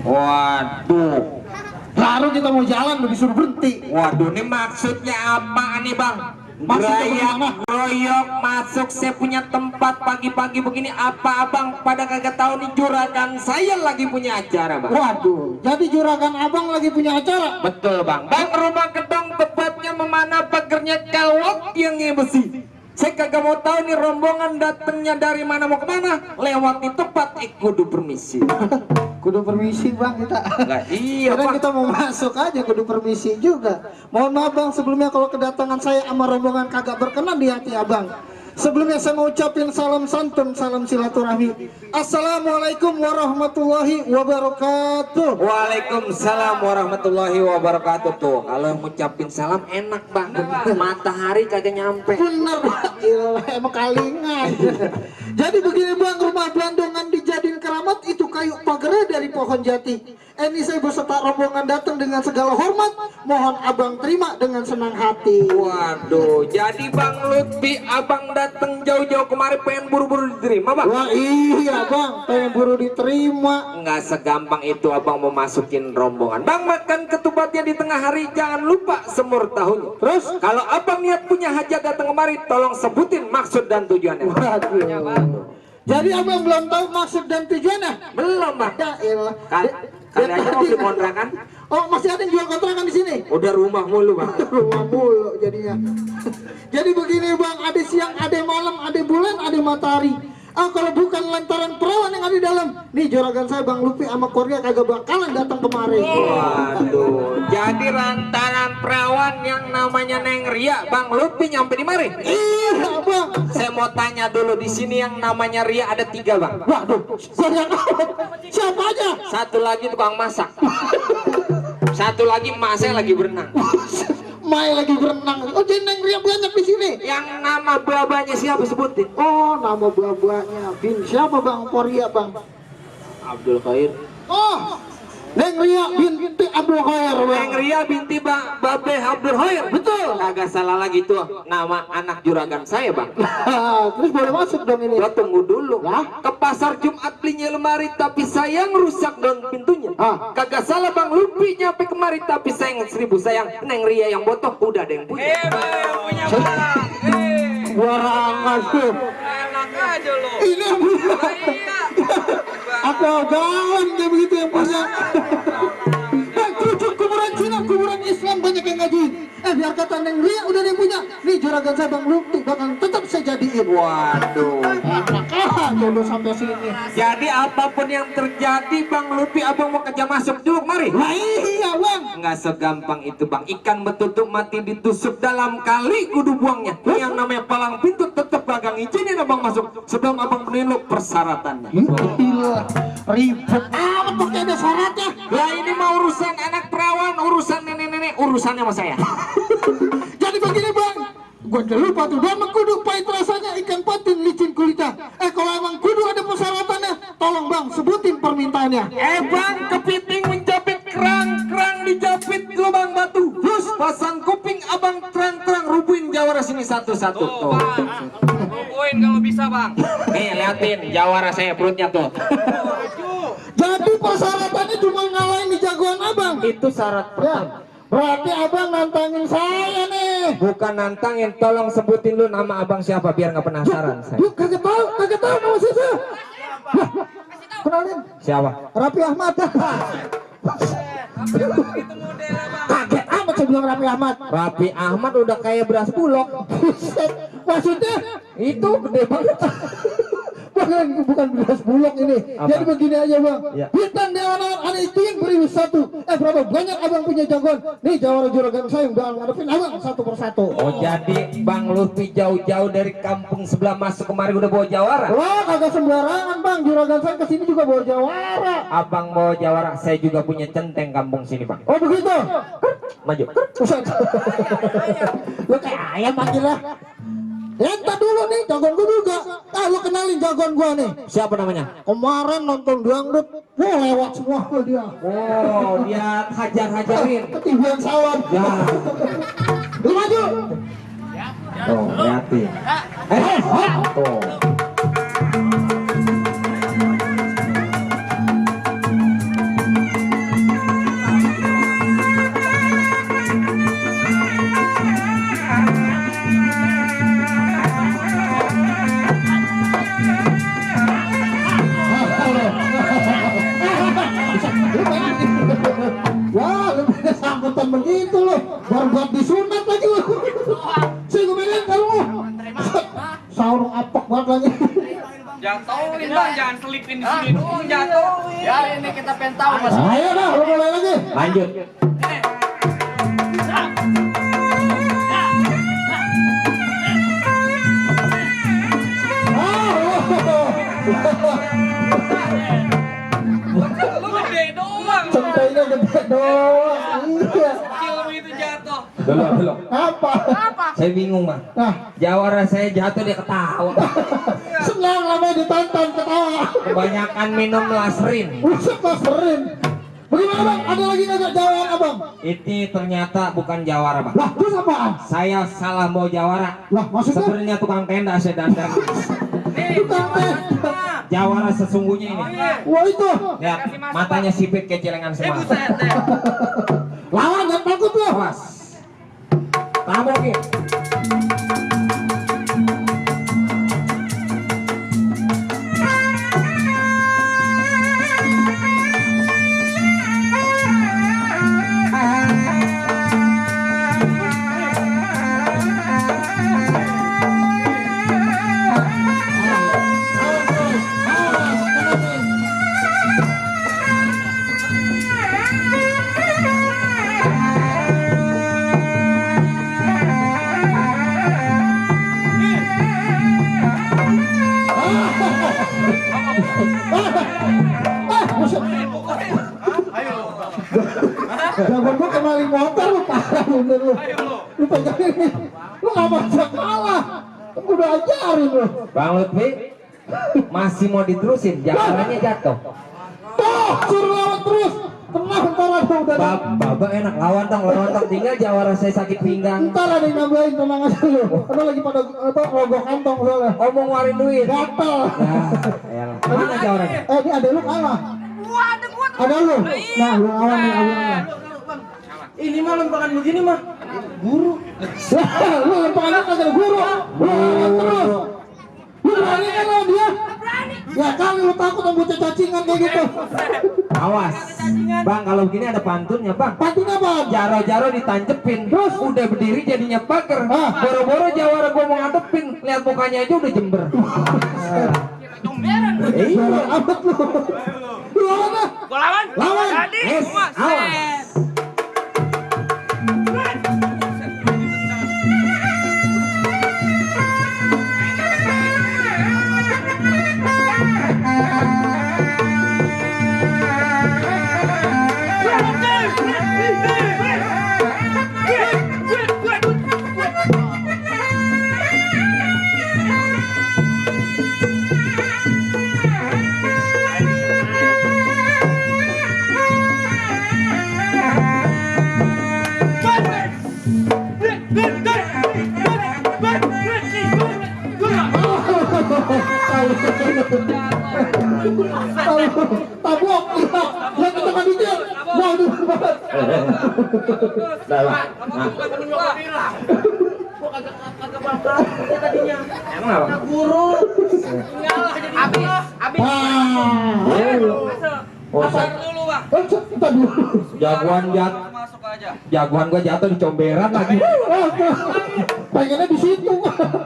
Waduh, baru kita mau jalan udah disuruh berhenti. Waduh, ini maksudnya apa nih bang? Royok masuk saya punya tempat pagi-pagi begini, apa abang pada kagak tahu nih juragan saya lagi punya acara bang? Waduh, jadi juragan abang lagi punya acara? Betul bang. Bang, rumah gedong tepatnya memana pagernya kawat yang besi. Saya kagak mau tahu nih rombongan datangnya dari mana mau kemana. Lewat di tempat kudu permisi. Kudu permisi bang kita. Nah, iya bang. bang. Kita mau masuk aja kudu permisi juga. Mohon maaf bang sebelumnya kalau kedatangan saya sama rombongan kagak berkenan di hati abang. Sebelumnya saya mau ucapin salam santun, salam silaturahmi. Assalamualaikum warahmatullahi wabarakatuh. Waalaikumsalam warahmatullahi wabarakatuh. Tuh kalau ngucapin salam enak bang. Matahari kagak nyampe. Bener bang, emang kalingan. Jadi begini bang, rumah Blandongan dijadiin keramat itu kayu pagernya dari pohon jati. Ini saya beserta rombongan datang dengan segala hormat. Mohon abang terima dengan senang hati. Waduh, jadi bang Lutfi abang datang jauh-jauh kemari pengen buru-buru diterima bang? Wah iya bang, pengen buru diterima. Nggak segampang itu abang mau masukin rombongan. Bang makan ketupatnya di tengah hari, jangan lupa semur tahunya. Terus kalau abang niat punya hajat datang kemari, tolong sebutin maksud dan tujuannya. Waduh. Jadi abang belum tahu maksud dan tujuannya? Belum bang. Ya iyalah. Kalian mau beli kontrakan? Oh masih ada yang jual kontrakan di sini? Udah rumah mulu bang. Rumah mulu jadinya. Jadi begini bang, ada siang, ada malam, ada bulan, ada matahari. Kalau bukan lantaran perawan yang ada di dalam, nih juragan saya bang Lupi sama keluarga kagak bakalan datang kemari. Waduh, jadi lantaran perawan yang namanya Neng Ria, bang Lupi nyampe di mari? Iya bang. Saya mau tanya dulu, di sini yang namanya Ria ada 3 bang. Waduh, siapa aja? Satu lagi tukang masak. Satu lagi emak saya lagi berenang. Mai lagi berenang. Oh jadi Neng Ria banyak di sini. Yang nama babanya siapa sebutin? Oh nama babanya bin siapa bang? Korea bang. Abdul Khair. Oh Neng Ria binti Abdul Khair bang. Neng Ria binti Babe Abdul Khair. Betul. Kagak salah lagi tuh nama anak juragan saya bang. Terus boleh masuk dong ini. Lo tunggu dulu. Ya? Ke pasar Jumat belinya lemari tapi sayang rusak dong pintunya. Kagak salah bang Lupi nyampe kemari tapi sayang 1000 sayang Neng Ria yang botoh udah ada yang punya. Punya barang. Barangan tuh. Enak aja lo. Ini Iya. apa jalan kayak begitu yang punya. Cucuk kuburan Cina, kuburan Islam banyak yang ngajuin. Biar kata Neng Ria udah ada yang punya. Nih juragan saya bang Lupi bakal tetap saya jadiin. Waduh. Jodoh sampai sini. Jadi apapun yang terjadi bang Lupi abang mau kerja masuk dulu mari. Nah iya bang. Nggak segampang itu bang. Ikan betutuk mati ditusuk dalam kali kudu buangnya. Yang namanya palang pintu tetap bagang izinin abang masuk sebelum abang penuhin persyaratannya. Gila, ribet amat pakai ada syaratnya. Lah ini mah urusan anak perawan, urusan nenek-nenek, urusannya sama saya. Jadi begini bang, gue udah lupa tuh. Dan kudu pahit rasanya ikan patin licin kulitnya. Kalau emang kudu ada persyaratannya, tolong bang sebutin permintaannya. Bang kepiting menjepit kerang dijepit lubang batu. Terus pasang kuping abang terang-terang rubuhin jawara sini satu-satu. Tuh. Rubuhin kalau bisa bang. Nih liatin jawara saya perutnya tuh. Jadi persyaratannya cuma ngalahin di jagoan Itu syarat Ya. pertama. Berarti abang nantangin saya nih. Bukan nantangin, tolong sebutin lu nama abang siapa biar nggak penasaran saya. Yuk, kagak tahu nama saya. Hah, kenalin, Siapa? Raffi Ahmad. Begitu model bang. Kaget amat saya bilang Raffi Ahmad. Raffi Ahmad udah kayak beras bulog. Buset, maksudnya Itu gede banget. bukan beras bulog ini. Apa? Jadi begini aja bang. Ya. Bintang Dewan Anak itu yang beri satu. Berapa banyak abang punya jagoan? Nih jawara juragan saya udah ngadepin abang satu persatu. Oh jadi Bang Lutfi jauh-jauh dari kampung sebelah masuk kemari udah bawa jawara? Wah kagak sembarangan bang. Juragan saya kesini juga bawa jawara. Abang bawa jawara, saya juga punya centeng kampung sini bang. Oh begitu. Maju. Buset. Lu kayak ayam panggil lah. Entar dulu nih jagoan gua juga. Lu kenalin jagoan gua nih. Siapa namanya? Kemarin nonton dangdut, wah lewat semua dia. Oh dia hajar-hajarin. Ketibuan sawah. Ya. Lu maju. Tuh liatin. Tuh. Wah, lu beda sambutan begitu lo. Baru buat disunat lagi lo. Saya gue bilang kalau lo. Saurung apok banget lagi. Jatuhin bang, jangan selipin di sini dong, jatuhin. Ya ini kita pengen tahu mas. Ayo dah, lo mulai lagi. Lanjut. Lu gede doang. Centainya gede doang. Iya. Kecil itu jatuh. Belum. Apa? Saya bingung bang. Nah, Jawara saya jatuh dia ketawa. senang namanya ditonton ketawa. Kebanyakan minum lasrin. Buset masterin. Bagaimana bang? Ada lagi nggak jawaban abang? Ini ternyata bukan jawara bang. Lah, terus apaan? Saya salah bawa jawara. Lah, maksudnya? Sebenarnya tukang tenda saya dandan. Tukang teh. Jawara sesungguhnya ini. Wah itu. Lihat matanya sipit kayak celengan semar. Buset deh. Lawan jangan takut lo. Awas. Tabrak ya. Jagoan gua kemarin motor lu parah bener lu. Lu pegangin. Lu gak bisa kalah. Gua udah ajarin lu. Bang Lutfi masih mau diterusin, jawarannya jatuh. Tuh, suruh lawan terus. Tenang ntar ada udah. Baba enak lawan dong, tinggal jawara saya sakit pinggang. Ntar ada yang nambahin, tenang aja lu. Karena lagi pada rogoh kantong soalnya. Oh mau ngeluarin duit. Gatel. Ya, mana jawarannya? Ini ada lu kalah. Ada lu. Nah, lu lawan nih awalnya. Ini mah lembaran begini mah. Guru. Lu lempangan lu kagak ada guru. Lu lawan terus. Lu berani kan lawan dia? Ya kali lu takut sama bocah cacingan kayak gitu. Awas. Bang kalau begini ada pantunnya bang. Pantun apa? Jaro-jaro ditancepin, terus udah berdiri jadinya paker. Boro-boro jawara gua mau ngadepin, lihat mukanya aja udah jember. Iya, amat lu. Lu lawan ah. Gua lawan. Lawan. Jadi. Yes, awas. Dah bang. Kamu bukan temen gua. Gua kagak bangga tadinya. Emang apa? Guru. Nyalah jadi habis. Pasar dulu, Bang. Entar dulu. Jagoan Masuk aja. jagoan gua jatuh di comberan lagi. Pengennya di situ.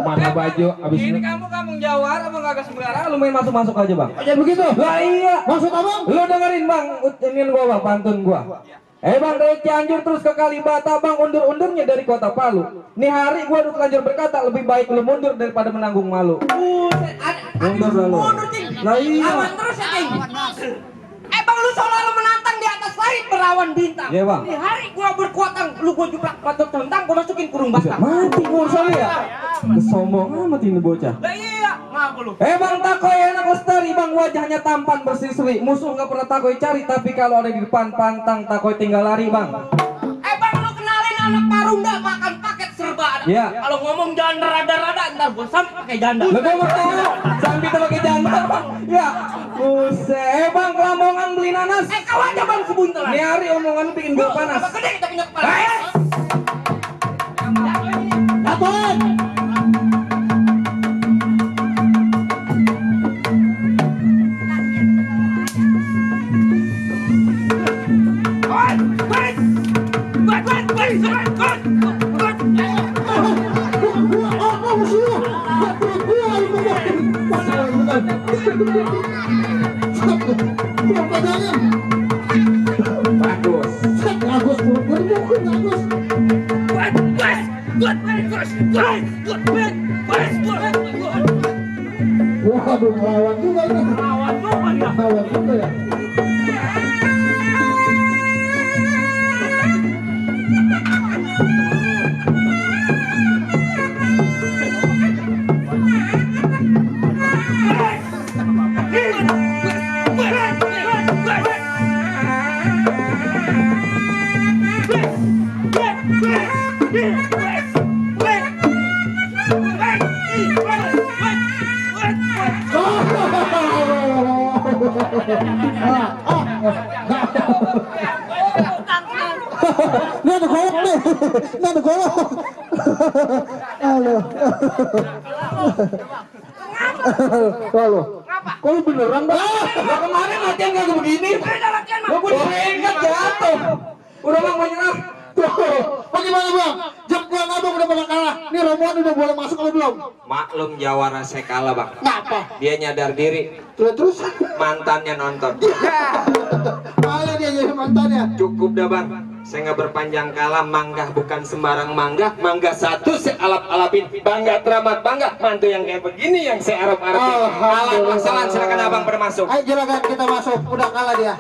Mana baju abis Ini ini. kamu kampung Jawar apa kagak sembarangan lu main masuk-masuk aja, Bang. Jangan begitu. Lah iya. Maksud abang? Lu dengerin bang, iniin gua bang, pantun gua. Bang dari Cianjur terus ke Kalibata bang, undur-undurnya dari kota Palu. Nih hari gua udah telanjur berkata lebih baik lu mundur daripada menanggung malu. Mundur lalu. Lah iya. Lawan terus ya, Ting. Bang lu selalu menantang di atas langit berawan bintang. Iya, Bang. Di hari gua berkuatan, lu gua jublak patut tentang, gua masukin kurung batang. Mati gua soalnya ya. Kesombong amat ini bocah. Lah iya, ngapa lu? Bang Takoy enak lestari bang, wajahnya tampan berseri-seri. Musuh nggak pernah Takoy cari, tapi kalau ada di depan pantang Takoy tinggal lari bang. Bang lu kenalin anak Parunda makan paket serba ada. Iya. Kalau ngomong jangan rada-rada, ntar gua sampai pakai janda. Lu gua mau tahu, sampai pakai janda bang. Ya, buset. Bang Lamongan beli nanas. Kau aja bang sebuntelan. Ini hari omongan lu bikin gua panas. Apa gede kita punya kepala? Apaan? Bagus. Bagus, bagus. Waduh, melawan juga ini. Melawan juga ya. Ini ada golok nih. Ini ada golok. Halo. Halo. Kok lu beneran bang? Lah kemarin latihan kagak begini. Gua diperingkat jatuh. Udah bang mau nyerah. Bagaimana bang? Jempuan abang udah pada kalah. Ini rombongan udah boleh masuk atau belum? Maklum Jawara saya kalah bang. Kenapa? Dia nyadar diri, Terus? mantannya nonton. Malah dia jadi mantannya. Cukup dah bang. Saya nggak berpanjang kalah, manggah bukan sembarang manggah. Manggah satu saya alap-alapin. Bangga teramat bangga. Mantu yang kayak begini yang saya arep-arepin. Alat masalah silakan abang pada masuk. Ayo juragan kita masuk. Udah kalah dia.